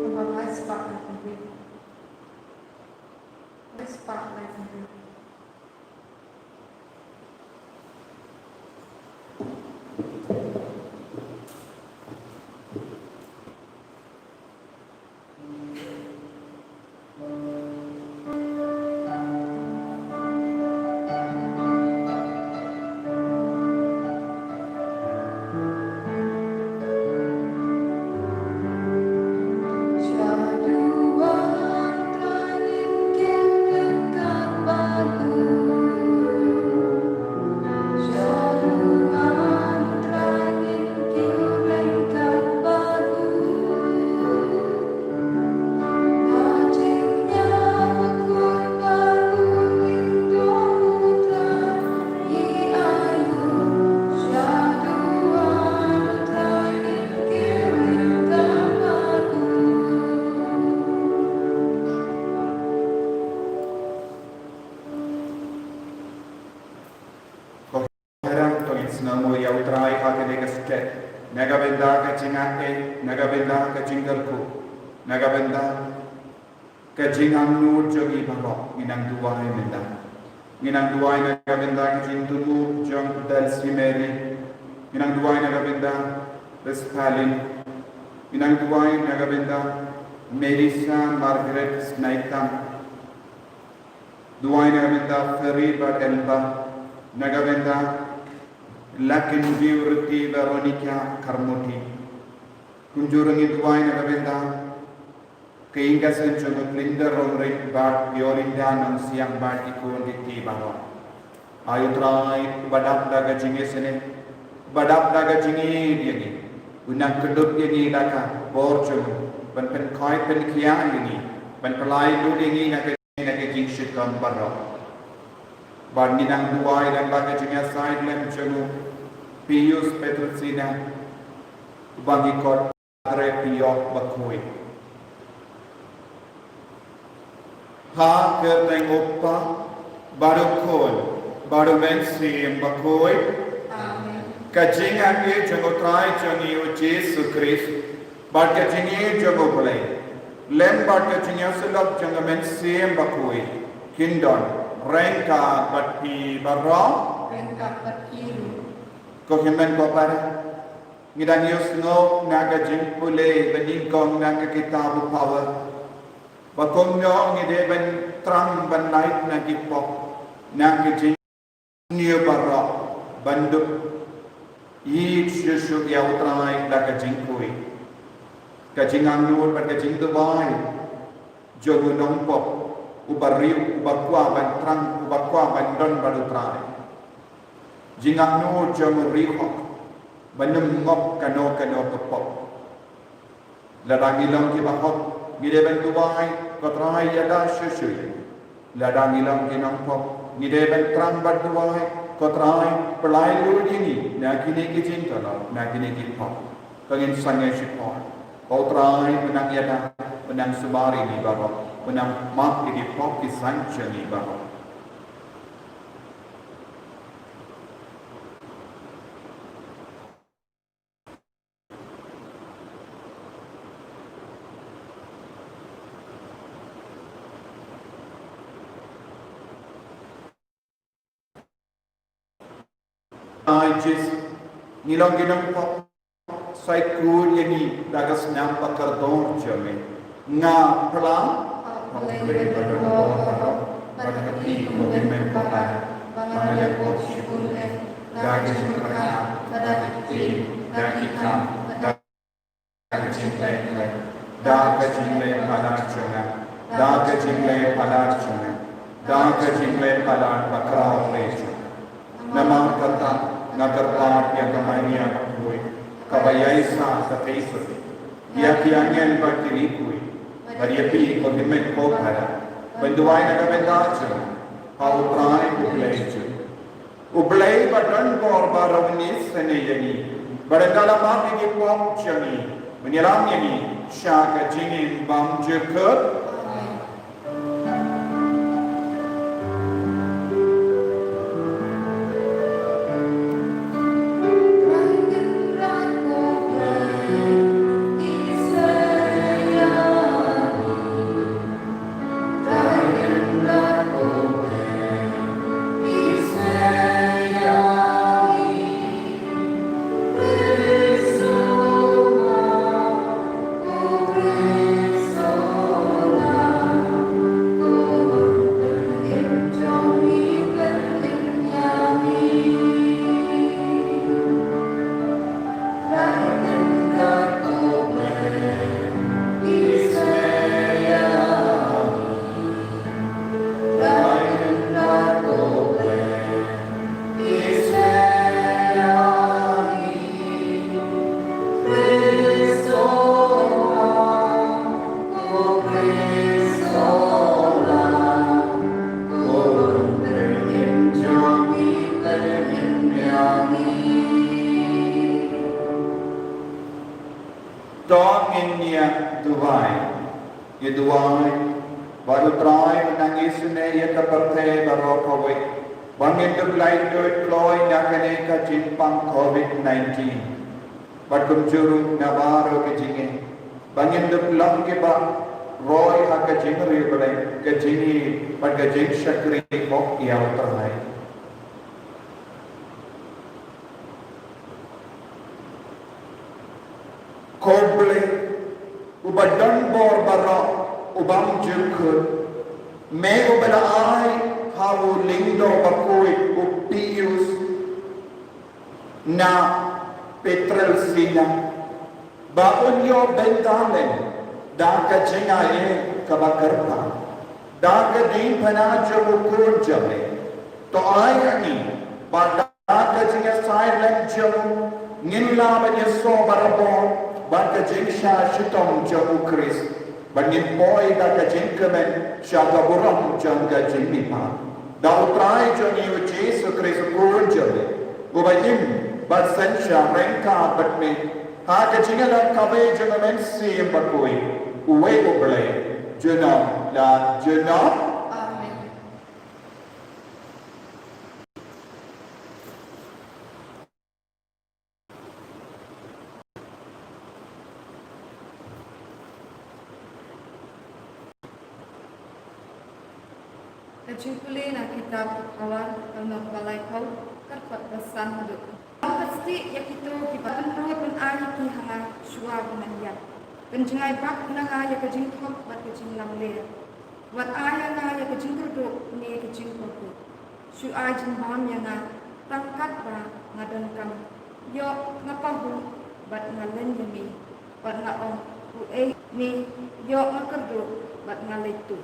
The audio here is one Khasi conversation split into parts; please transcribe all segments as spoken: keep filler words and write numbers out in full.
Number five spot, I can read. Five spot, I can read. Ko Haram, to ngin sngew mo ïa U Trai ha kane ka step. Na ka bynta ka jingaiei, na ka bynta ka jingkyrkhu, na ka bynta ka jingangnud jong ngi baroh, ngin nang duwai mynta. Ngin nang duwai na ka bynta ka jingthmu jong Dulcie Mary. Ngin nang duwai na ka bynta Bespalin. Ngin nang duwai na ka bynta Melissa Margaret Snaitam. Duwai na ka bynta Ferry bad Elba, na ka bynta Lakin Purity Veronica Karmoti. Kumjuh ruh ngi duwai na ka bynta ka ïing ka sem jong u Clinda Rongrit bad Violinda Nongsiang bad ki khun ki kti baroh. Ai U Trai, uba dap da ka jingïaseng, uba dap da ka jingïeit ïa ngi, un nang kdup ïa ngi da ka bor jong u, ban pynkhiah pynkhiah ïa ngi, ban pynlait lut ïa ngi na ka na ka jingshitom baroh. Bad ngi nang duwai lyngba ka jingïasaid lem jong u Pius Petrusina, uba ngi kot Padre Pio bakhuid. Ha ka kyrteng U Kpa bad U Khun bad U Mynsiem bakhuid. Amen. Ka jingaiei jong U Trai jong ngi U Jisu Khrist, bad ka jingïeit jong U Blei, lem bad ka jingïasyllok jong U Mynsiem bakhuid, kin don ryngkat bad phi baroh. Ryngkat bad phi ruh. Ko hynmen ko para, ngi dang ïohsngew na ka jingpule ba nyngkong na ka kitab U Paul, ba kumno ngi dei ban thrang ban lait na ki pop, na ka jing Ngi baroh ban dup ïeit shuh shuh ïa U Trai da ka jingkhuid, ka jingangnud bad ka jingduwai jong u nongpop uba riewhok, uba kwah ban thrang, uba kwah ban don bad U Trai. Jingangnud jong u riewhok ban ym ngop kano kano ka pop. Lada ngi long kiba hok, ngi dei ban duwai, ko Trai, ïada shuh shuh ïa ngi. Lada ngi long ki nongpop, ngi dei ban thrang bad duwai, ko Trai, pynlait lut ïa ngi na kine ki jingtynrai, na kine ki pop. Ka ngin sangeh shipor, ko Trai, u nang ïada, u nang sumar ïa ngi baroh, u nang map ïa ki pop ki saiñ jong ngi baroh. Ai Jisu, ngi long ki nongpop, sa khuid ïa ngi da ka snam ba kordor jong me. Nga phla ha U Blei ba don bor baroh, bad ha phi ko hynmen ko para, ba nga la pop shibun eh, da ka jingpyrkhat, da ka ktien, da ki kam, da ka jingleh, da ka jingleh palat jong nga, da ka jingleh palat jong nga, da ka jingleh palat ba khraw jong nga. Namar kata nga kyrpad ïa ka Maria bakhuid, kaba ïaisah ka theisotti, ïa ki angel bad ki riewkhuid, bad ïa phi ko hynmen ko para, ban duwai na ka bynta jong nga ha U Trai U Blei jong ngi. U Blei ba don bor baroh un isynei ïa ngi, bad ynda la map ïa ki pop jong ngi, un ïalam ïa ngi sha ka jingim bymjukut. Amen. ngin ïa duwai. Ïa duwai, ba U Trai un nang isynei ïa ka pyrthei baroh kawei, ba ngin dup laitluid kloi na kane ka jingpang covid nineteen. Bad kumjuh ruh na baroh ki jingeh, ba ngin dup long kiba roi ha ka jingriewblei, ka jingïeit bad ka jingshakri hok ïa U Trai. Ko Blei, uba don bor baroh, ubym jukut, me uba la ai ha u lyngdoh bakhuid u Pius na Petrelcina, ba un ïoh bynta lem da ka jingaiei kaba kyrpang, da ka diengphna jong u Khun jong me. To ai ha ngi ba da ka jingïasaid lem jong u, ngin lah ban ïasoh barabor bad ka jingshah shitom jong u Khrist, bad ngin poi da ka jingkmen sha ka burom jong ka jingmihpat. Da U Trai jong ngi u Jisu Khrist u Khun jong me, uba im bad synshar ryngkat bad me ha ka jingïalang kawei jong U Mynsiem Bakhuid, uwei U Blei, junom la junom. Amen. Ka jingpule na kitab Habar, ka lynnong ba laiphew, ka dkhot ba san haduh. Ong ka stieh ïa kito kiba pynrung, pynai ïa ki ha nga shuwa ban ïap, pynjngai bak na nga ïa ka jingthok bad ka jinglamler. Wat ai ïa nga ïa ka jingkyrduh ne ka jingpyrkhat. Shu ai jingbam ïa nga tang katba nga donkam. Ïoh nga pahuh bad nga len ïa me, bad nga ong, uei me? Ïoh nga kyrduh bad nga leit tuh,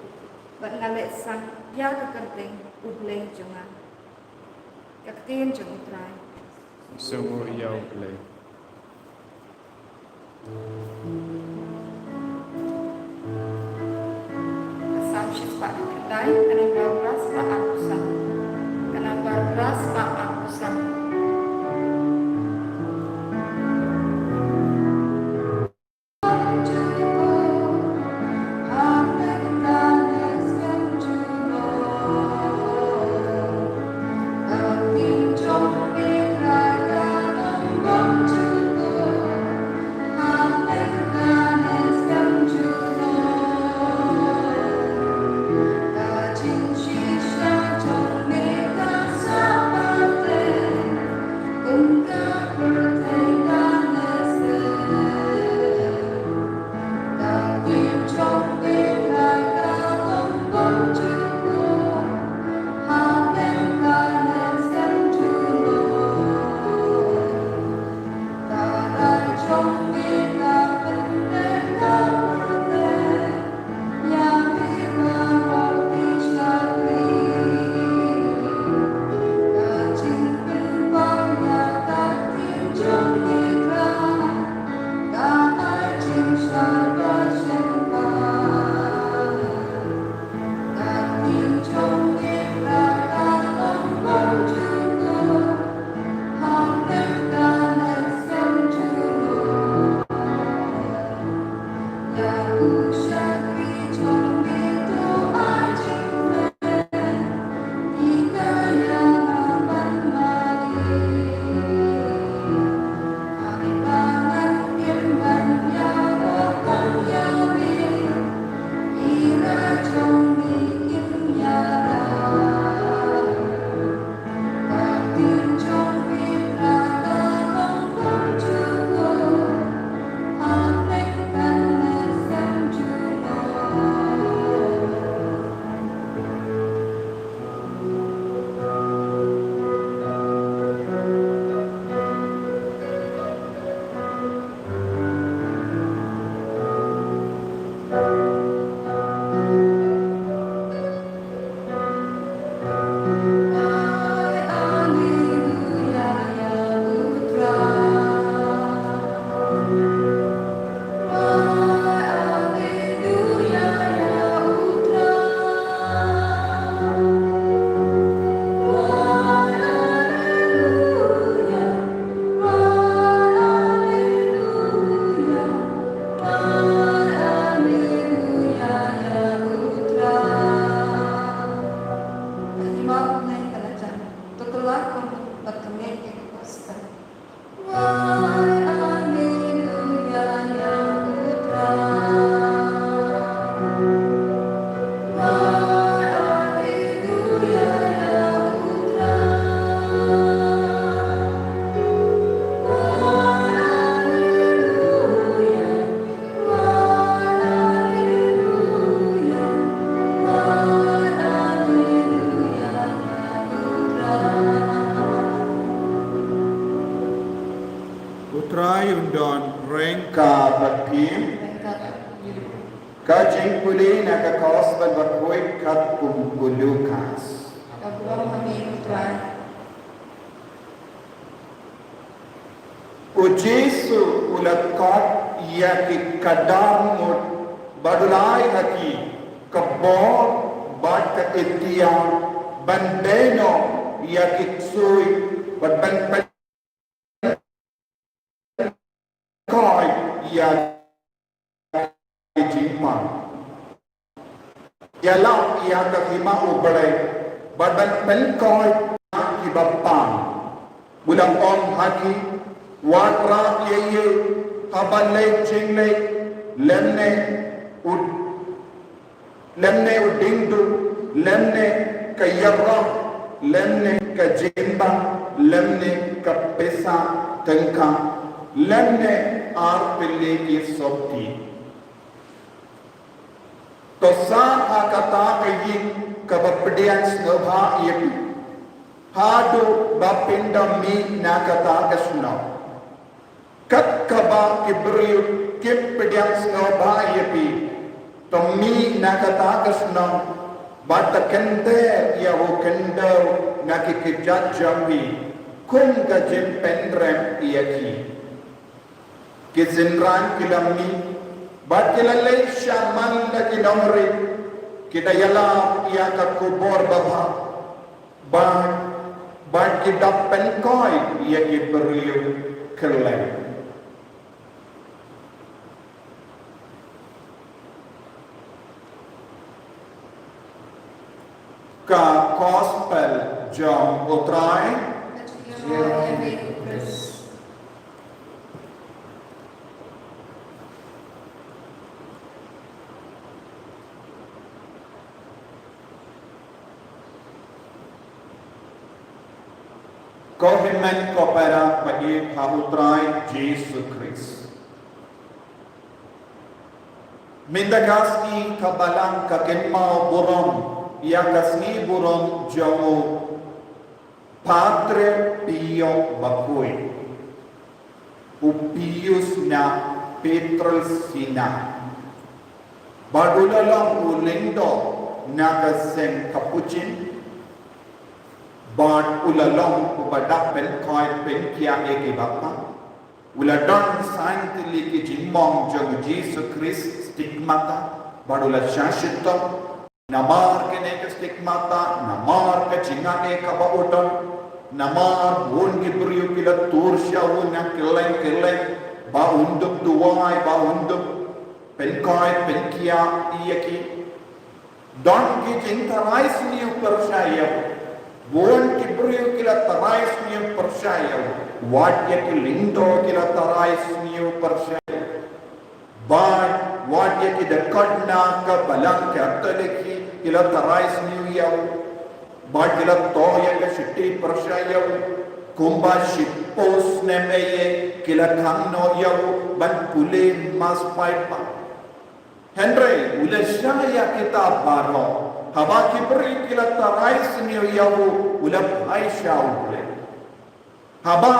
bad nga leit sang ïa ka kyrteng U Blei jong nga. Ka ktien jong U Trai. Sngewbha ïa U Blei. Ka Salm shispah khyndai, ka namba phra spah arphew san. Ka namba phra spah arphew san. Trai un don ryngkat bad phi. Ka jingpule na ka Gospel bakhuid katkum u Lukas. U Jisu u la kot ïa ki khyndai ngut bad u la ai ha ki ka bor bad ka iktiar ban beh noh ïa ki ksuid bad ban pynkoit ïa ki jingpang. Ïalap ïa ka hima U Blei bad ban pynkoit ïa kiba pang. U la ong ha ki, wat rah ïa ei ei haba leit jingleit, lymne u lymne u diengduh, lymne ka ïaroh, lymne ka jingbam, lymne ka pisa tyngka, lymne ar tylli ki sotti. To sah ha kata ka ïing kaba pdiang sngewbha ïa phi, haduh ba phin da mih na kata ka shnong. Kat kaba ki briew kim pdiang sngewbha ïa phi, to mih na kata ka shnong bad to kynther ïa u khyndew na ki kjat jong phi kum ka jingpynrem ïa ki. Ki synran ki la mih bad ki la leit shaman la ki nongrim, ki da ïalap ïa ka khubor babha. Bad, bad ki da pynkoit ïa ki briew kylleng. Ka Gospel jong U Trai. Ko hynmen ko para ba ïeit ha U Trai Jisu Khrist. Mynta ka sngi ka Balang ka kynmaw burom ïa ka sngi burom jong u Padre Pio bakhuid. U Pius na Pietrelcina. Bad u la long u lyngdoh na ka seng Capuchin. Bad u la long uba da pynkoit pynkiar ïa kiba pang. U la don san tylli ki jingmong jong u Jisu Khrist, stigmata. Bad u la shah shitom. Namar kane ka stigmata, namar ka jingeh kaba u don, namar bun ki briew ki la tur sha u na kylleng kylleng, ba un dup duwai, ba un dup pynkoit pynkiar ïa ki. Don ki jingtharai sniew pyrshah ïa u. Bun ki briew ki la tharai sniew pyrshah ïa u. Wat ïa ki lyngdoh ki la tharai sniew pyrshah ïa u. Bad wat ïa ki dkhot na ka Balang Katholik hi ki la tharai sniew ïa u. Bad ki la thoh ïa ka shithi pyrshah ïa u. Kumba shiphew snem ei ei ki la khang noh ïa u ban pule Mass paidbah. Hynrei u la shah ïa kita baroh. Haba ki briew ki la tharai sniew ïa u, u la phai sha U Blei. Haba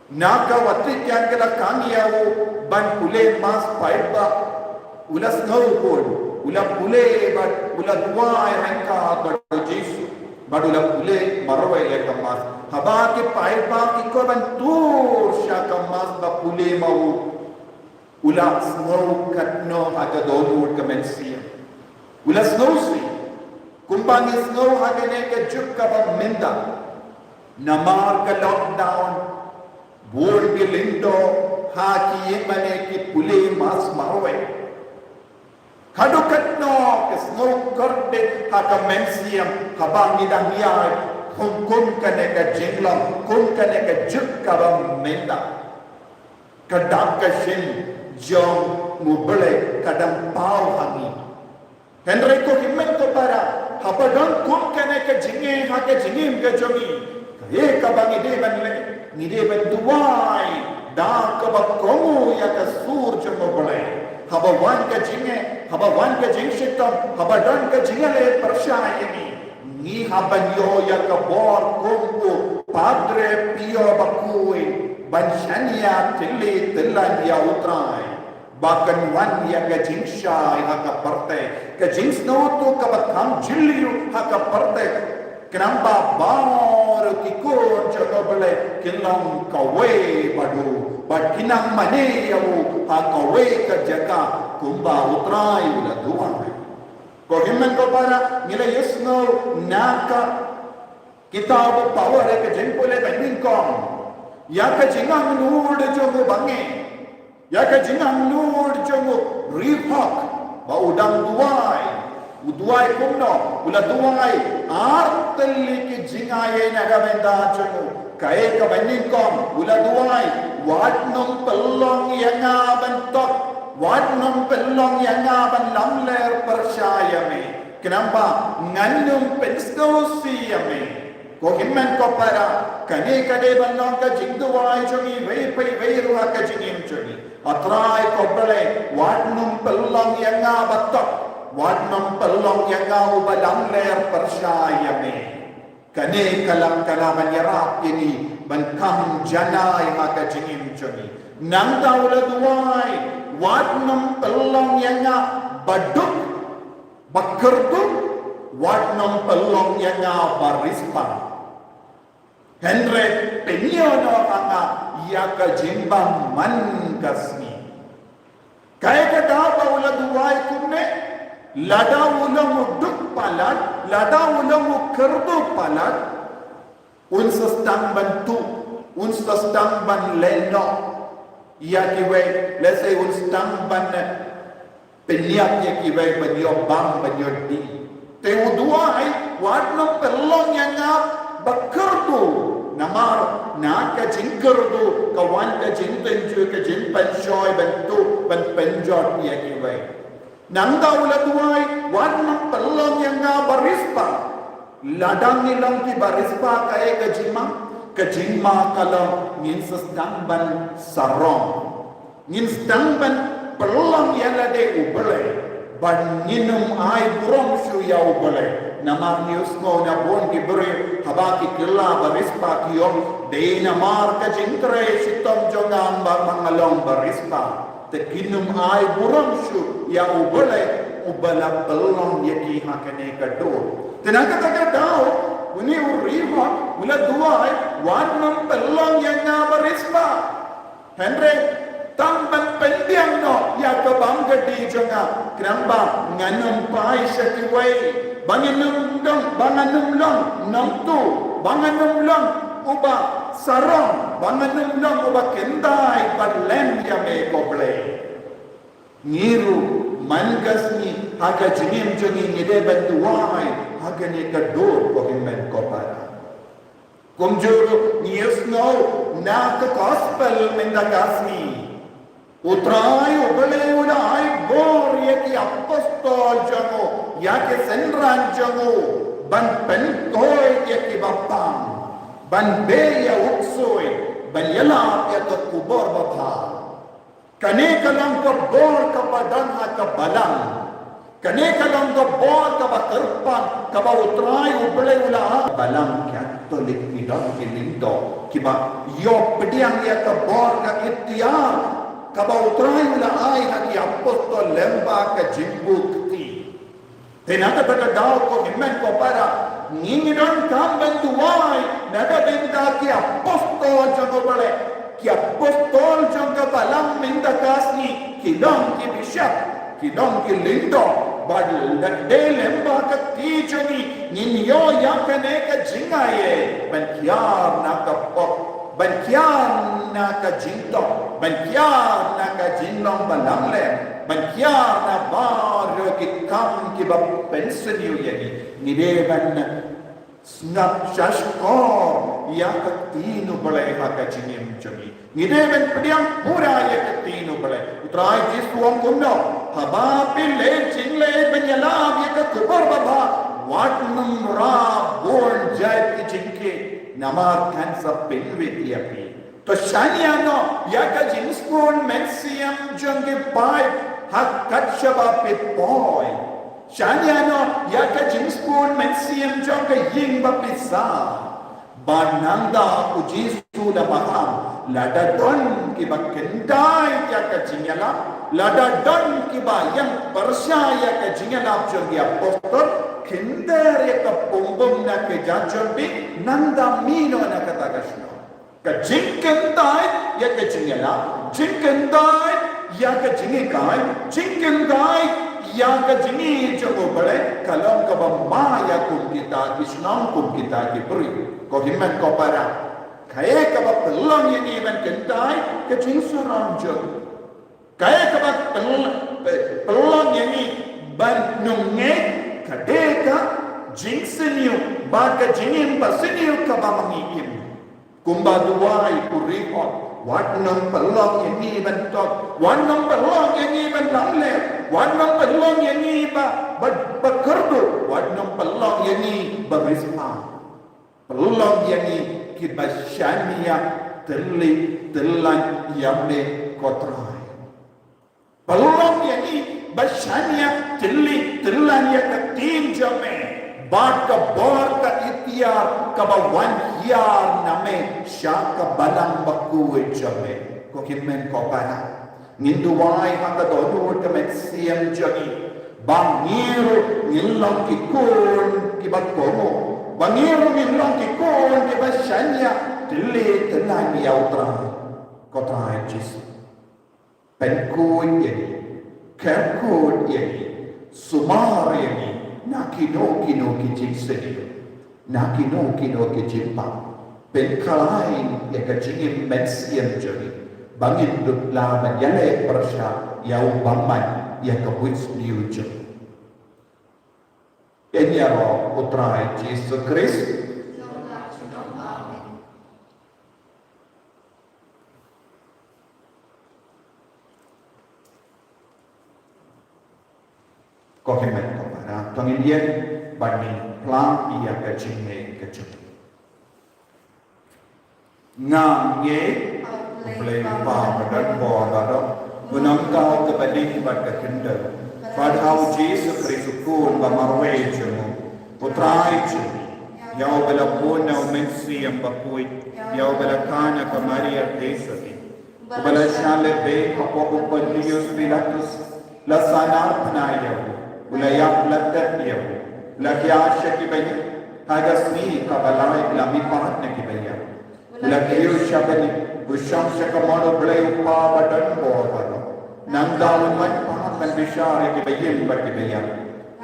na ka Vatican ki la khang ïa u ban pule Mass paidbah, u la sngew khun, u la pule bad u la duwai ryngkat bad u Jisu, bad u la pule marwei ïa ka Mass. Haba ki paidbah ki kwah ban tur sha ka Mass ba pule ma u, u la sngew katno ha ka dohnud ka mynsiem. U la sngewsih. Kumba ngi sngew ha kane ka juk kaba mynta. Namar ka lockdown, bun ki lyngdoh ha ki ïing mane ki pule Mass marwei. Haduh katno ka sngew kordit ha ka mynsiem haba ngi dang ïaid kum, kum kane ka jinglong, kum kane ka juk kaba mynta. Ka dak ka shin jong U Blei ka dang paw ha ngi. Hynrei ko hynmen ko para, haba don kum kane ka jingeh ha ka jingim ka jong ngi, kaei kaba ngi dei ban leh, ngi dei ban duwai da kaba kohnguh ïa ka sur jong U Blei. Haba wan ka jingeh, haba wan ka jingshitom, haba don ka jingeh leh pyrshah ïa ngi, ngi hap ban ïoh ïa ka bor kum u Padre Pio bakhuid, ban shaniah tylli tyllan ïa U Trai, ba kan wan ïa ka jingshai ha ka pyrthei, ka jingsngewthuh kaba kham jylliew ha ka pyrthei. Khnang ba baroh ki khun jong U Blei kin long kawei bad u, bad kin nang mane ïa u ha kawei ka jaka kumba U Trai u la duwai. Ko hynmen ko para, ngi la ïohsngew na ka kitab u Paul ïa ka jingpule ba nyngkong ïa ka jingangnud jong u bangeit, ïa ka jingangnud jong u riewhok, ba u dang duwai. U duwai kumno? U la duwai ar tylli ki jingai na ka bynta jong u. Kaei kaba nyngkong? U la duwai, wat nym pynlong ïa nga ban tok, wat nym pynlong ïa nga ban lamler pyrshah ïa me, khnang ba ngan nym pynsngewsih ïa me. Ko hynmen ko para, kane ka dei ban long ka jingduwai jong ngi iwei pa iwei ruh ha ka jingim jong ngi. A Trai ko Blei, wat nym pynlong ïa nga ba tok, wat nym pynlong ïa nga uba lamler pyrshah ïa me. Kane ka long ka la ban ïarap ïa ngi ban kham janai ha ka jingim jong ngi. Nangta u la duwai, wat nym pynlong ïa nga ba duk, ba kyrduh, wat nym pynlong ïa nga ba riewspah. Hynrei pynïoh noh ha nga ïa ka jingbymman ka sngi. Kaei kata ba u la duwai kumne? Lada u long u duk palat, lada u long u kyrduh palat, un sa sdang ban tuh, un sa sdang ban leh noh ïa kiwei, lehse un sdang ban pynïap ïa kiwei ban ïoh bam, ban ïoh dih. Te u duwai, wat nym pynlong ïa nga ba kyrduh, namar na ka jingkyrduh ka wan ka jingtynjuh, ka jingpynshoi, ban tuh, ban pynjot ïa kiwei. Nangta u la duwai, wat nym pynlong ïa nga ba riewspah. Lada ngi long ki ba riewspah, kaei ka jingma? Ka jingma ka long ngin sa sdang ban sarong. Ngin sdang ban pynlong ïa lade U Blei, ban ngin ym ai burom shuh ïa U Blei. Namar ngi ïohsngew na bun ki briew haba ki kylla ba riewspah ki ong, dei namar ka jingtrei shitom jong nga ba nga long ba riewspah. Te kin ym ai burom shuh ïa U Blei uba la pynlong ïa ki ha kane ka dur. Te na kata ka daw, une u riewhok u la duwai, wat nym pynlong ïa nga ba riewspah. Hynrei tang ban pynbiang noh ïa ka bam ka dih jong nga, khnang ba ngan ym phai sha kiwei, ba ngan ym long, ba ngan ym long nongtuh, ba ngan ym long uba sarong, ba ngan ym long uba khyndai ban lem ïa me ko Blei. Ngi ruh man ka sngi ha ka jingim jong ngi ngi dei ban duwai ha kane ka dur ko hynmen ko para. Kumjuh ruh ngi ïohsngew na ka gospel mynta ka sngi. U Trai U Blei u la ai bor ïa ki apostol jong u, ïa ki synran jong u, ban pynkhuid ïa ki bapang, ban beh ïa u ksuid, ban ïalap ïa ka khubor babha. Kane ka long ka bor kaba don ha ka balang. Kane ka long ka bor kaba kyrpang, kaba U Trai U Blei u la ai. Balang Katholik ngi don ki lyngdoh kiba ïoh pdiang ïa ka bor ka iktiar kaba U Trai u la ai ha ki apostol lyngba ka jingbuh kti. Te na kata ka daw ko hynmen ko para, ngi ngi donkam ban duwai na ka bynta ki apostol jong U Blei. Ki apostol jong ka balang mynta ka sngi ki long ki bishop, ki long ki lyngdoh, bad lada dei lyngba ka kti jong ngi ngin ïoh ïa kane ka jingai ban kiar na ka pop, ban kiar na ka jingtop, ban kiar na ka jinglong ba lamler, ban kiar na baroh ki kam kiba pynsniew ïa ngi. Ngi dei ban sngap shahshkor ïa ka ktien U Blei ha ka jingim jong ngi. Ngi dei ban pdiang pura ïa ka ktien U Blei. U Trai Jisu u ong kumno? Haba phi leh jingleh ban ïalap ïa ka khubor babha, wat nym rah bun jait ki jingkit, namar kan sa pynwit ïa phi. To shaniah noh ïa ka jingsngew mynsiem jong ki paid ha kat shaba phi poi. Shaniah noh ïa ka jingsngew mynsiem jong ka ïing baptisa. Bad nangta u Jisu u la maham, Lada don kiba kyntait ïa ka jingïalap, lada don kiba ïeng pyrshah ïa ka jingïalap jong ki apostol, kyntait ïa ka pung bym na ka jait jong phi, nang da mih noh na kata ka shnong. Ka jingkyntait ïa ka jingïalap, jingkyntait ïa ka jinghikai, jingkyntait ïa ka jingïeit jong U Blei, ka long kaba ma ïa kum kita ki shnong, kum kita ki briew. Ko hynmen ko para. Kaei kaba pynlong ïa ngi ban kyntait? Ka jingsyrang jong. Kaei kaba pyn-, pynlong ïa ngi ban nongeit? Ka dei ka jingsniew bad ka jingim basniew kaba ma ngi im. Kumba duwai u riewhok, wat nang pynlong ïa ngi ban tok, wat nang pynlong ïa ngi ban lamler, wat nang pynlong ïa ngi ba, ba, ba kyrduh, wat nang pynlong ïa ngi ba riewspah. Pynlong ïa ngi kiba shaniah tylli tyllan ïa me ko Trai. Pynlong ïa ngi ba shaniah tylli tyllan ïa ka ktien jong me, bad ka bor ka iktiar kaba wan hiar na me sha ka balang bakhuid jong me. Ko hynmen ko para. Ngin duwai ha ka dohnud ka mynsiem jong ngi ba ngi ruh ngin long ki khun kiba kohnguh, ba ngi ruh ngin long ki khun kiba shaniah tylli tyllan ïa U Trai. Ko Trai Jisu, pynkhuid ïa ngi, kyrkhu ïa ngi, sumar ïa ngi na kino kino ki jingsniew, na kino kino ki jingpang. Pynkhlaiñ ïa ka jingim mynsiem jong ngi ba ngin dup lah ban ïaleh pyrshah ïa u bymman, ïa ka buit sniew jong ngi. Ïaroh U Trai Jisu Khrist. Ko hynmen ko para, to ngin ïeng bad ngin phla ïa ka jingngeit ka jong ngi. Nga ngeit ha U Blei U Kpa ba don bor baroh, U Nongthaw kaba dei bad ka khyndew, bad ha U Jisu Khrist U Khun ba marwei jong U, U Trai jong ngi, ïa uba la bun na U Mynsiem Bakhuid, ïa uba la khang na ka Maria theisotti, uba la shah lehbeiñ hapoh u Pontius Pilatus, la sahnarphna ïa u, u la ïap, la tep ïa u, u la khiah sha ki baïap, ha ka sngi kaba lai u la mihpat na ki baïap, u la kiew sha bneng, u shong sha kamon U Blei U Kpa ba don bor baroh. Nangta un wan pat ban bishar ïa ki baïap bad ki baïap.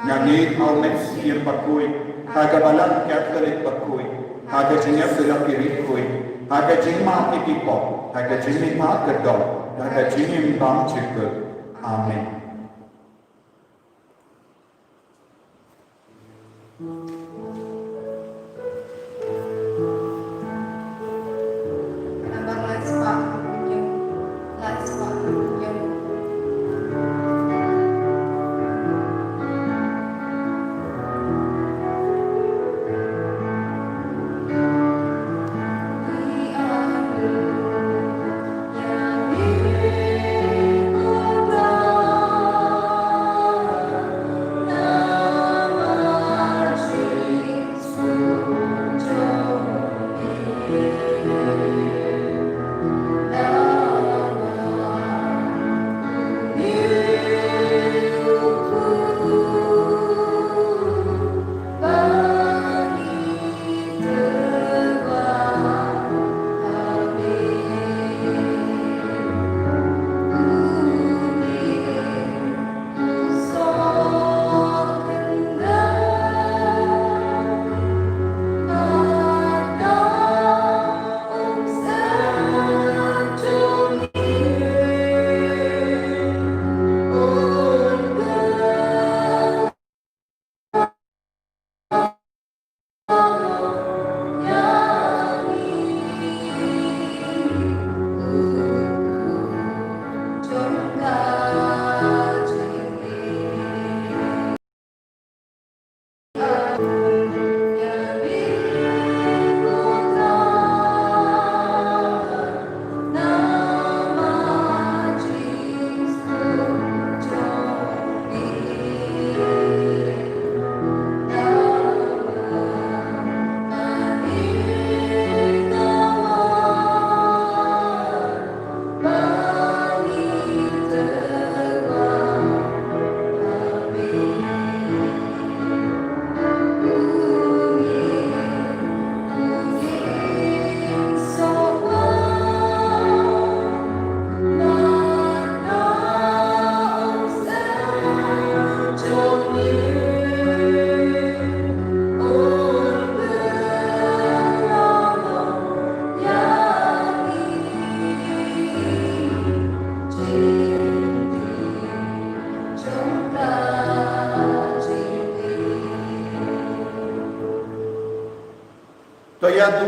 Nga ngeit ha U Mynsiem Bakhuid, ha ka Balang Katholik bakhuid, ha ka jingïasyllok ïa ki riewkhuid, ha ka jingmap ïa ki pop, ha ka jingmihpat ka doh, ha ka jingim bymjukut. Amen.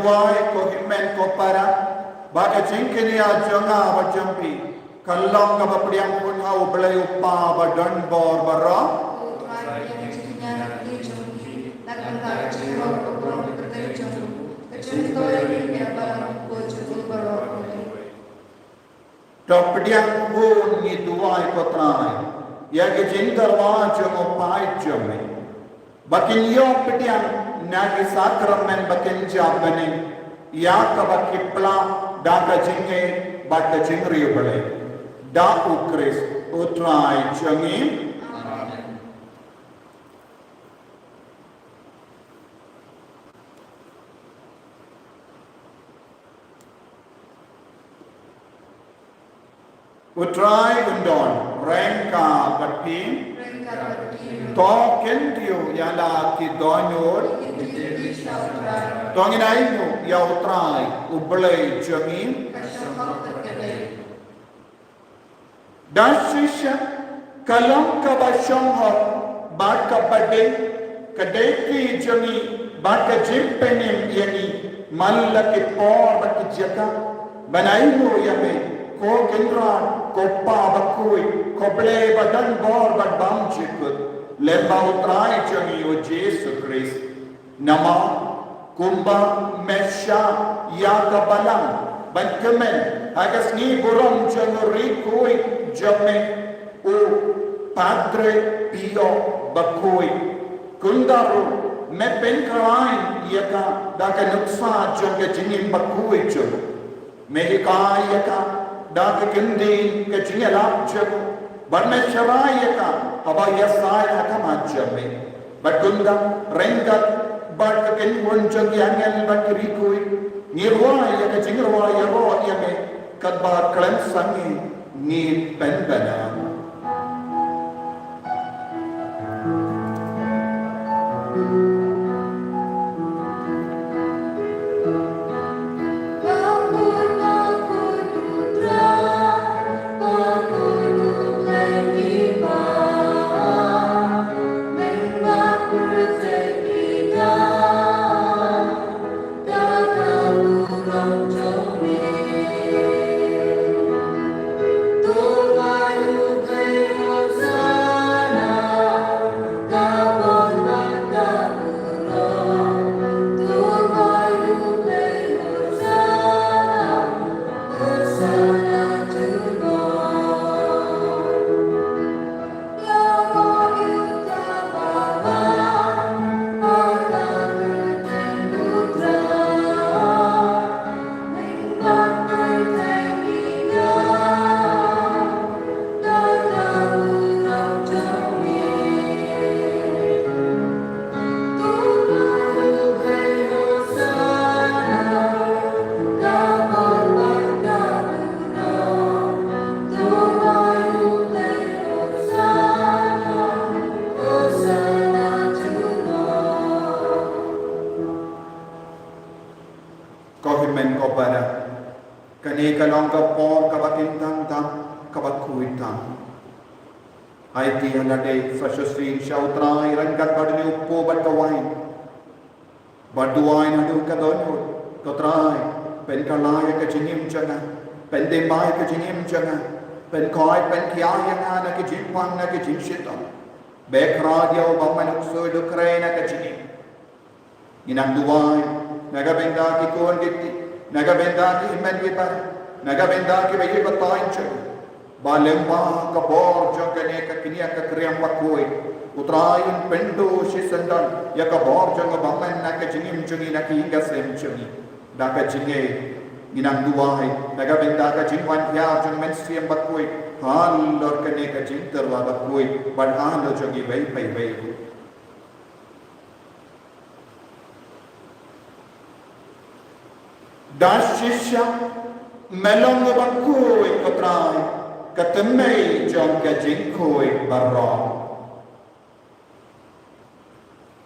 Wai ko hynmen ko para, ba ka jingkñia jong nga bad jong phi ka long kaba pdiang khun ha U Blei U Kpa ba don bor baroh. To pdiang khun, ngi duwai ko Trai ïa ki jingtyrwa jong u paid jong me, ba kin ïoh pdiang na ki sakramen ba kin jia bneng ïa kaba ki pla da ka jingngeit bad ka jingriewblei. Da U Khrist U Trai jong ngi. U Trai un don ryngkat bad phi. To kyntiew ïa la ki dohnud. To ngin ainguh ïa U Trai U Blei jong ngi. Da shisha ka long kaba shongshit bad kaba dei ka dei ki jong ngi bad ka jingpynim ïa ngi man la ki por bad ki jaka ban ainguh ïa me, ko Kynrad, ko Pa bakhuid, ko Blei ba don bor bad bym jukut, lem bad U Trai jong ngi U Jisu Khrist. Namar kumba me shah ïa ka balang ban kmen ha ka sngi burom jong u riew khuid jong me, u Padre Pio bakhuid, kumta ruh me pynkhlaiñ ïa ka da ka nuksa jong ka jingim bakhuid jong u. Me hikai ïa ka da ka kyntien ka jingïalap jong u, bad me sharai ïa ka haba ïasaid ha khmat jong me. Bad kumta ryngkat bad ka kynhun jong ki angel bad ki riew khuid, ngi rwai ïa ka jingrwai ïaroh ïa me katba khlem sangeh ngi pynbna. Ko hynmen ko para, kane ka long ka por kaba kyntang tam, kaba khuid tam. Aiti ha lade sa shisien sha U Trai ryngkat bad une u kpu bad ka wain. Bad duwai naduh ka dohnud, ko Trai, pynkhlaiñ ïa ka jingim jong nga, pyndem bha ïa ka jingim jong nga, pynkoit pynkhiah ïa nga na ki jingpang na ki jingshitom. Bad khrad ïa u bym man u ksuid u khrei na ka jingim. Ngi nang duwai na ka bynta ki khun ki kti, na ka bynta ki hynmen ki para, na ka bynta kiba ïeit ba taiñ jong ngi, ba lyngba ka bor jong kane ka kñia ka kriang bakhuid, U Trai un pynduh shisyndon ïa ka bor jong u bymman na ka jingim jong ngi, na ka ïing ka sem jong ngi. Da ka jingngeit ngi nang duwai na ka bynta ka jingwan hiar jong U Mynsiem Bakhuid halor kane ka jingtyrwa bakhuid bad halor jong ngi iwei pa iwei ruh. Da shisha me long uba khuid, ko Trai, ka tymmen jong ka jingkhuid baroh.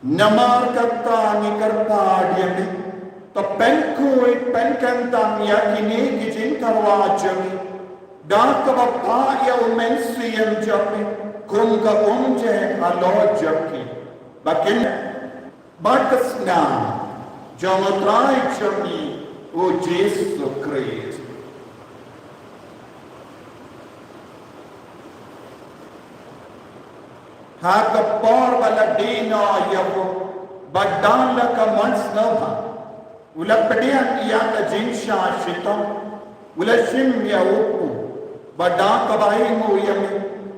Namar kata ngi kyrpad ïa me, to pynkhuid pynkyntang ïa kine ki jingtyrwa jong ngi da kaba phah ïa U Mynsiem jong me kum ka umjing halor jong ki, ba kin bad ka snam jong U Trai jong ngi U Jisu Khrist. Ha ka por ba la die noh ïa u, bad da la ka mon sngewbha, u la pdiang ïa ka jingshah shitom, u la shim ïa u kpu, bad da kaba ainguh ïa me,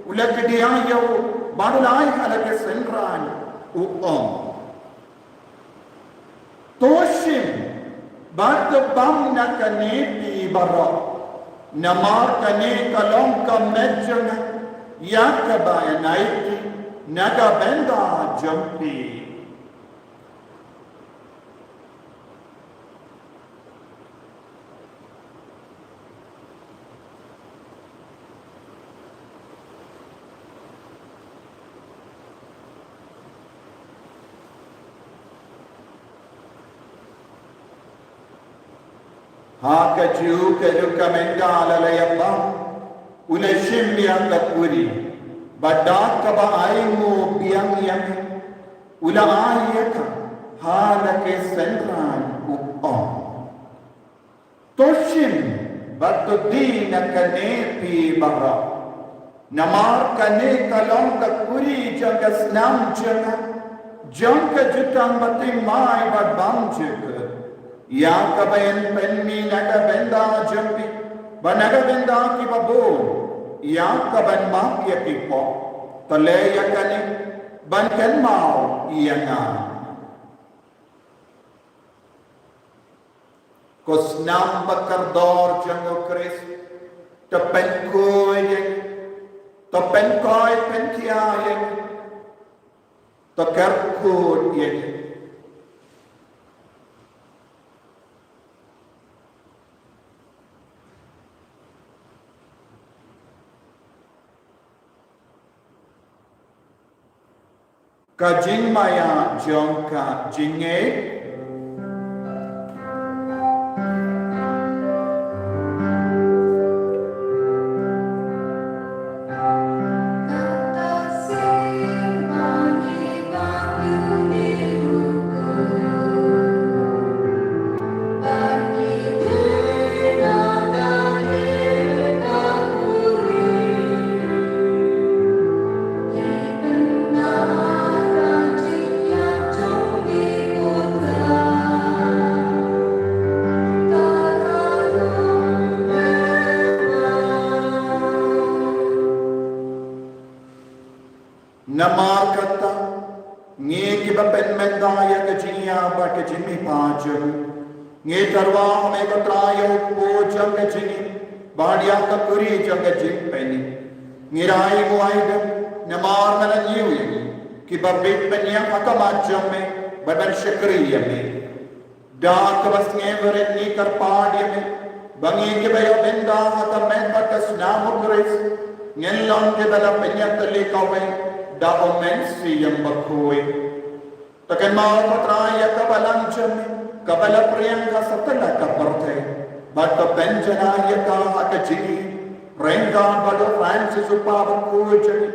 u la kdiah ïa u, bad u la ai ha la ki synran, u ong: To shim bad to bam na kane phi baroh, namar kane ka long ka met jong nga, ïa kaba yn ai ki na ka bynta jong phi. Ha kajuh ka rukom mynta la la ïa bam, u la shim ïa ka kuri, bad da kaba ainguh biang ïa me, u la ai ïa ka ha la ki synran, u ong: To shim bad to die na kane phi baroh, namar kane ka long ka kuri jong ka snam jong nga, jong ka jutang bathymmai bad bymjukut, ïa kaba yn pynmih na ka bynta jong phi bad na ka bynta kiba bun, ïa kaban map ïa ki pop. To leh ïa kane ban kynmaw ïa nga. Ko snam ba kordor jong U Khrist, to pynkhuid ïa ngi, to pynkhuid pynkhia ïa ngi, to kyrkhu ïa ngi. Ka jingmaïa jong ka jingngeit. Namar kata, ngi kiba pynmynta ïa ka jingïa bad ka jingmihpat jong u, ngi tyrwa ha me ko Trai ïa u kpu jong ka jingim bad ïa ka kuri jong ka jingpynim. Ngi rai mo ai dep namar me la ñiew ïa ngi kiba bit ban ïeng ha khmat jong me bad ban shakri ïa me. Da kaba sngewrit ngi kyrpad ïa me ba ngi kiba ïoh bynta ha ka met bad ka snam U Khrist, ngin long kiba la pynïatylli kawei da U Mynsiem Bakhuid. To kynmaw ko Trai ïa ka balang jong me kaba la pdiang ha satlak ka pyrthei, bad to pynjanai ïa ka ha ka jingim ryngkat bad u Francis u Pa bakhuid jong ngi,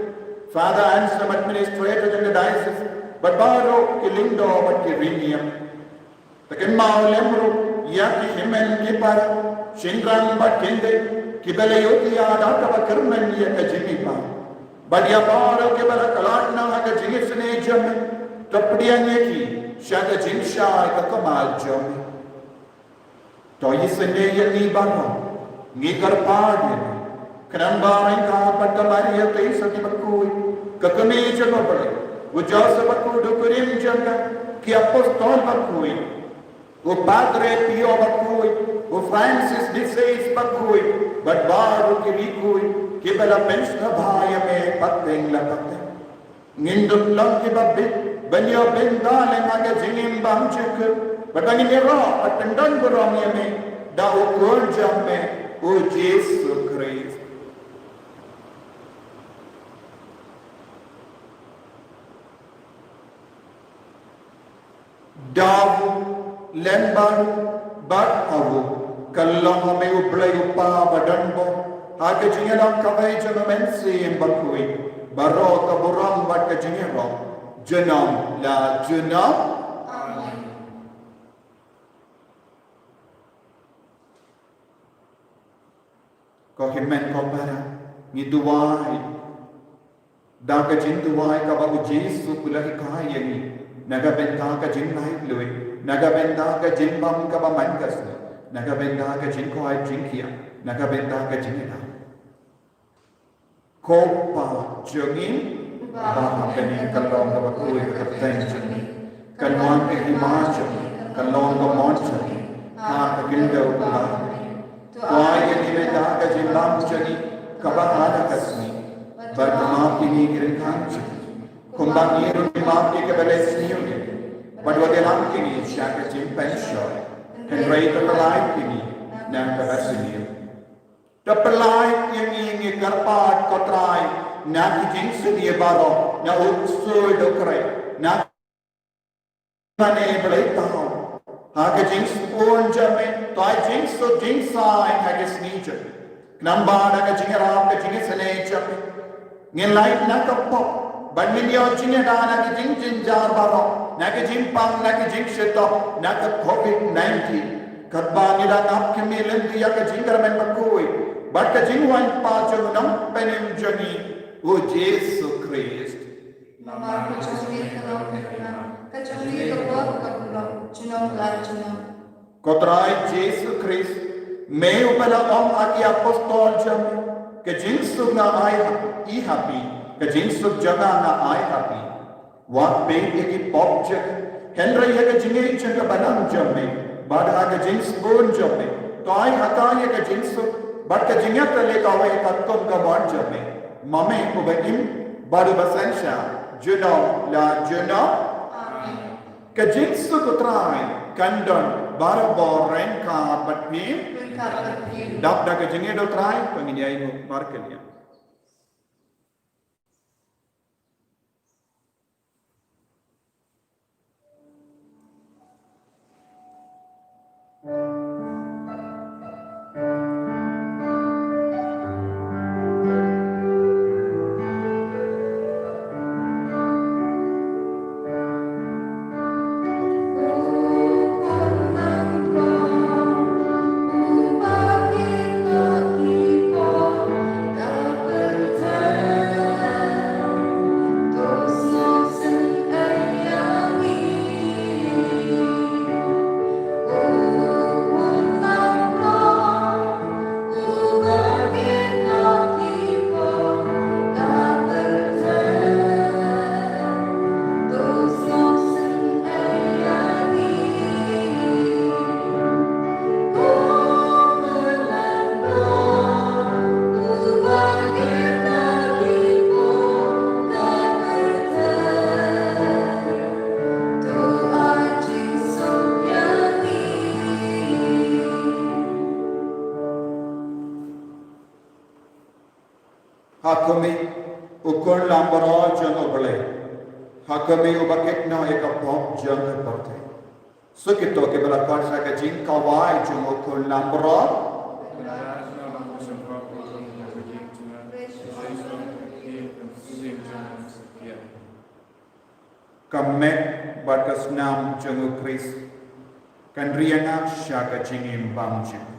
Father Anselm, Administrator jong ka Diocese, bad baroh ki lyngdoh bad ki riewniam. To kynmaw lem ruh ïa ki hynmen ki para, shynrang bad kynthei kiba la ïohi ïa da kaba kyrmen ïa ka jingmihpat, bad ïa baroh kiba la khlad noh ha ka jingisynei jong me, to pdiang ïa ki sha ka jingshai ka kmal jong me. To isynei ïa ngi baroh, ngi kyrpad ïa me, khnang ba ryngkat bad ka Maria Theisotti bakhuid, ka kmie jong U Blei, u Joseph bakhuid u kurim jong ka, ki apostol bakhuid, u Padre Pio bakhuid, u Francis de Sales bakhuid, bad baroh ki riewkhuid kiba la pynsngewbha ïa me pateng la pateng. Ngin dup long kiba bit ban ïoh bynta lem ha ka jingim bymjukut, bad ba ngin ïaroh bad pyndon burom ïa me da u Khun jong me, u Jisu Khrist. Da u lem bad u, bad ha u, ka long ha me U Blei U Pa badonbor, ha ka jingïalang kawei jong U Mynsiem Bakhuid, baroh ka burom bad ka jingïaroh junom la junom. Amen. Ko hynmen ko para, ngi duwai da ka jingduwai kaba u Jisu u la hikai ïa ngi, na ka bynta ka jinglaitluid, na ka bynta ka jingbam kaba man ka sngi, na ka bynta ka jingkoit jingkhiah, na ka bynta ka jingïada. Ko Pa jong ngi ba ha bneng, ka long kaba khuid ka kyrteng jong me, kan wan ka hima jong me, kan long ka mon jong me ha ka khyndew ba ha bneng. To ai ïa ngi mynta ka jingbam jong ngi kaba ha la ka sngi, bad to map ïa ngi ki ryngkang jong ngi, kumba ngi ruh ngi map ïa kiba leh sniew ïa ngi, bad wat ïalam ïa ngi sha ka jingpynshoi, hynrei to pyllait ïa ngi na kaba sniew. To pyllait ïa ngi, ngi kyrpad ko Trai, na ki jingsniew baroh, na u ksuid u kreh, na mane Blei Thaw. Ha ka jingsbun jong me, to ai jingsuk jingsaiñ ha ka sngi jong me. Khnang ba na ka jingïarap ka jingisynei jong me, ngin lait na ka pop, ban ngin ïoh jingïada na ka jingjynjar baroh, na ka jingpang, na ka jingshitom, na ka covid nineteen. Katba ngi dang ap khmih lynti ïa ka jingkyrmen bakhuid bad ka jingwan pat jong u Nongpynim jong ngi, u Jisu Khrist. Namar ka jong me ka long ka kyrmen, ka jong me ka bor ka bulong, junom la junom. Ko Trai Jisu Khrist, me uba la ong ha ki apostol jong me, ka jingsuk nga ai ha, i ha phi, ka jingsuk jong nga nga ai ha phi. Wat peit ïa ki pop jong ngi, hynrei ïa ka jingïeit jong ka balang jong me, bad ha ka jingsbun jong me, to ai ha ka ïa ka jingsuk bad ka jingïatylli kawei katkum ka mon jong me, ma me uba im bad uba synshar junom la junom. Amen. Ka jingsuk u Trai kan don barabor ryngkat bad phi. Ryngkat bad phi. Dap da ka jingïeit u Trai, ba ngin ïai nguh markylliang. Ha khmih, u khun langbrot jong U Blei. Ha khmih, uba kit noh ïa ka pop jong ka pyrthei. Suk ïa kito kiba la khot sha ka jingkawei jong u khun langbrot. Ka met bad ka snam jong U Khrist kan ri ïa nga sha ka jingim bymjukut.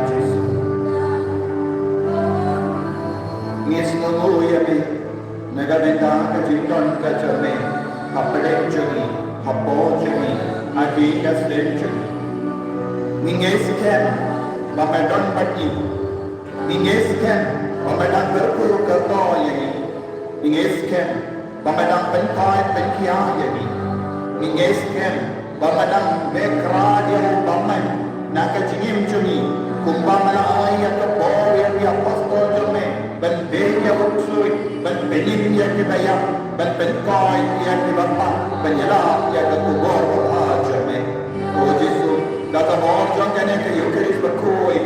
Jisu. Ngi sngewnguh ïa me na ka bynta ka jingdon ka jong me hapdeng jong ngi, hapoh jong ngi, ha ki ka sdang jong ngi. Ngi ngeit skhem ba me don bad ngi. Ngi ngeit skhem ba me dang kyrkhu kyrdoh ïa ngi. Ngi ngeit skhem ba me dang pynkoit pynkhia ïa ngi. Ngi ngeit skhem ba me dang beh kra ïa u bymman na ka jingim jong ngi, kumba me la ai ïa ka bor ïa ki apostol jong me ban beh ïa u ksuid, ban pynim ïa kiba ïap, ban pynkoit ïa kiba pang, ban ïalap ïa ka khubor babha jong me. Ko Jisu, da ka bor jong kane ka Eucharist bakhuid,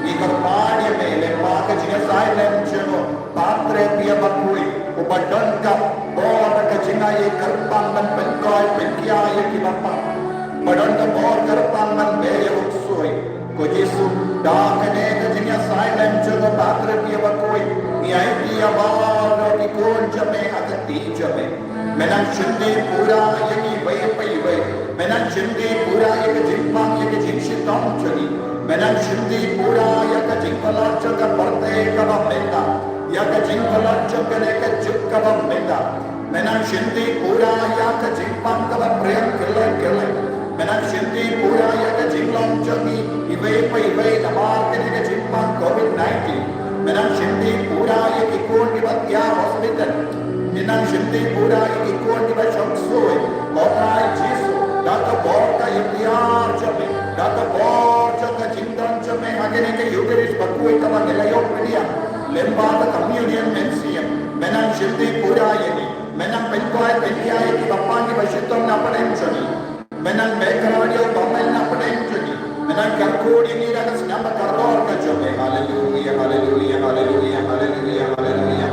ngi kyrpad ïa me lyngba ka jingïasaid lem jong u Padre Pio bakhuid, uba don ka bor da ka jingai kyrpang ban pynkoit pynkhia ïa kiba pang, ba don ka bor kyrpang ban beh ïa u ksuid. Ko Jisu, da kane ka jingïasaid lem jong u Padre Pio bakhuid, ngi aiti ïa baroh ki khun jong me ha ka kti jong me. Me nang shim dih pura ïa ngi iwei pa iwei. Me nang shim dih pura ïa ka jingpang, ïa ka jingshitom jong ngi. Me nang shim dih pura ïa ka jingpynlong jong ka pyrthei kaba mynta, ïa ka jingpynlong jong kane ka juk kaba mynta. Me nang shim dih pura ïa ka jingpang kaba pyrshah kylleng kylleng. Me nang shim dih pura ïa ka jinglong jong ngi iwei pa iwei namar kane ka jingpang covid nineteen. Me nang shim dih pura ïa ki khun kiba thiah hospital. Me nang shim dih pura ïa ki khun kiba shong shuh. Ko Trai Jisu, da ka bor ka iktiar jong me, da ka bor jong ka jingdon jong me ha kane ka Eucharist bakhuid kaba ngi la ïoh pdiang lyngba ka communion mynsiem, me nang shim dih pura ïa ngi. Me nang pynkoit pynkhia ïa kiba pang kiba shitom na pdeng jong ngi. Me nang beh kra ïa u bymman na pdeng jong ngi. Me nang kyrkhu ïa ngi da ka snem bakordor ka jong me. Haleluia, haleluia, haleluia, haleluia, haleluia.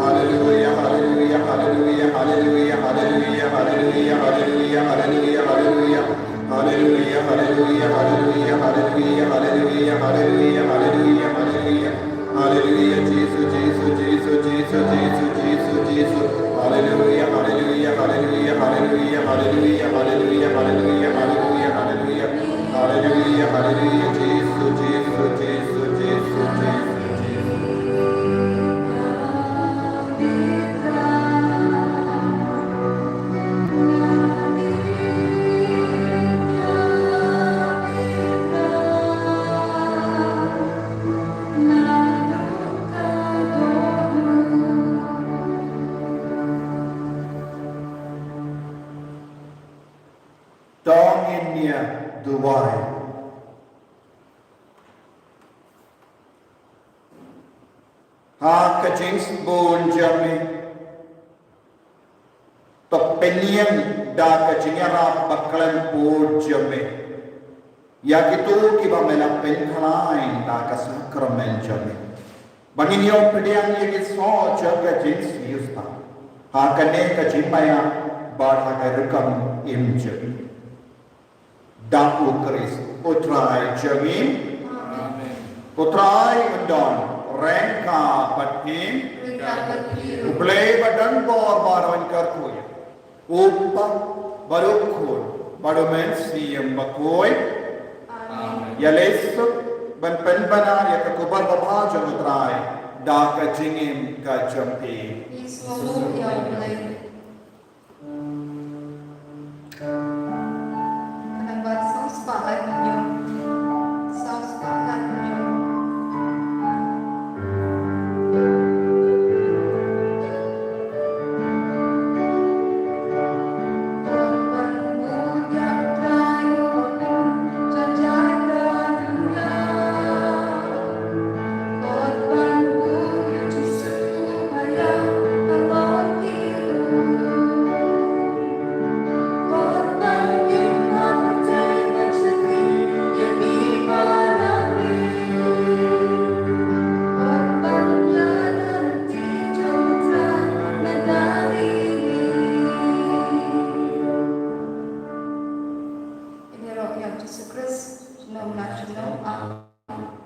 Haleluia, haleluia, haleluia, haleluia, haleluia, haleluia, haleluia, haleluia, haleluia. Haleluia, haleluia, haleluia, haleluia, haleluia, haleluia, haleluia, haleluia. Haleluia, Jisu, Jisu, Jisu, Jisu, Jisu, Jisu, Jisu. Haleluia, haleluia, haleluia, haleluia, haleluia, haleluia, haleluia, haleluia, haleluia. Haleluia, haleluia, Jisu, Jisu, Jisu, Jisu, Jisu, Jisu. To ngin ïa duwai. Ha ka jingsbun jong me, to pynïeng da ka jingïarap bakhlem pud jong me ïa kito kiba me la pynkhlaiñ da ka sakramen jong me, ba ngin ïoh pdiang ïa ki soh jong ka jingsngewsih ha kane ka jingmaya bad ha ka rukom im jong me. Da U Khrist U Trai jong ngi. Amen. U Trai un don ryngkat bad ngi. Ryngkat bad phi. U Blei ba don bor baroh un kyrkhu ïa u Kpa bad u Khun bad u Mynsiem Bakhuid. Amen. Ïa leit suk ban pynbna ïa ka khubor babha jong U Trai da ka jingim ka jong phi. Ngi sngewnguh ïa U Blei. Kane bad saw spah laiphew hynñiew. Saw spah laiphew hynñiew. Ïaroh ïa u Jisu Khrist, junom la junom. Amen.